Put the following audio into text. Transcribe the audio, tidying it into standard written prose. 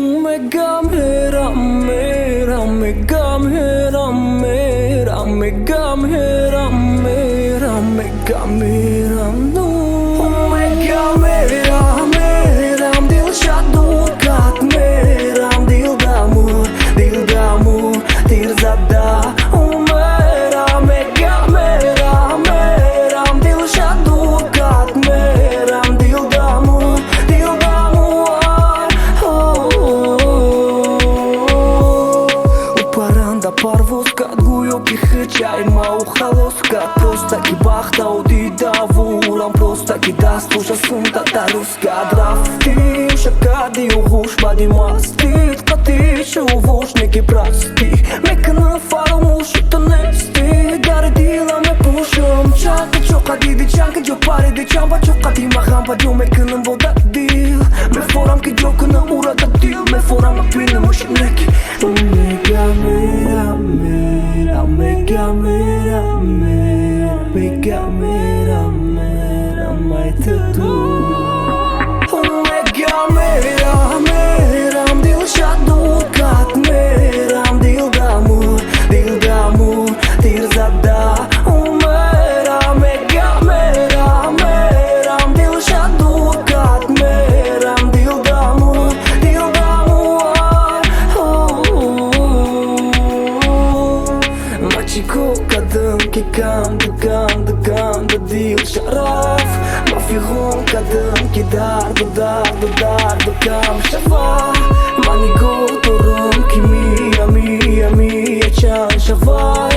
Мегам ҳерам, мерам, мегам ҳерам, мерам, мегам ҳерам, мерам, мегам мерам, мегам мерам, мерам, дилшад дур кат, мерам, дилдаму, дилдаму тир зада. Мерам, мегам мерам, мерам, дилшад дур кат, мерам, дилдаму, дилдаму. У парранда парвоз кард, гӯё ки хичай мау халос кард. Просто ки бахтау дидавурам, просто ки даст боша сумта тарус кард. Рафтӣ шакади оғӯш, баъди мастит қатӣ шувош неки, прости, мекунам фаромӯши, ту нестӣ, дар дилам мепӯшам. Чанка чоқа диди, чанка ҷо париди, чамба чоқа дима ғамба ҷо мекунам бо да дил. Мефорам ки ҷо кунам ура да дил, мефорам бинамуш неки. Мега мерам, мерам, мега мерам, мерам, мега мерам, мерам, ай ту дур. Мега мерам, мерам, дилшад дур кат, мерам, дилдаму, дилдаму тир зада. Мерам, мега мерам, мерам, дилшад дур кат, мерам, дилдаму, дилдаму. Ма чӣ кор кардам, ки канду, канду, канду дил шараф? Ма фиғон кардам, ки дарду, дарду, дарду кам шава. Ма нигоҳ дорам, ки мия, мия, мия чанд шавай.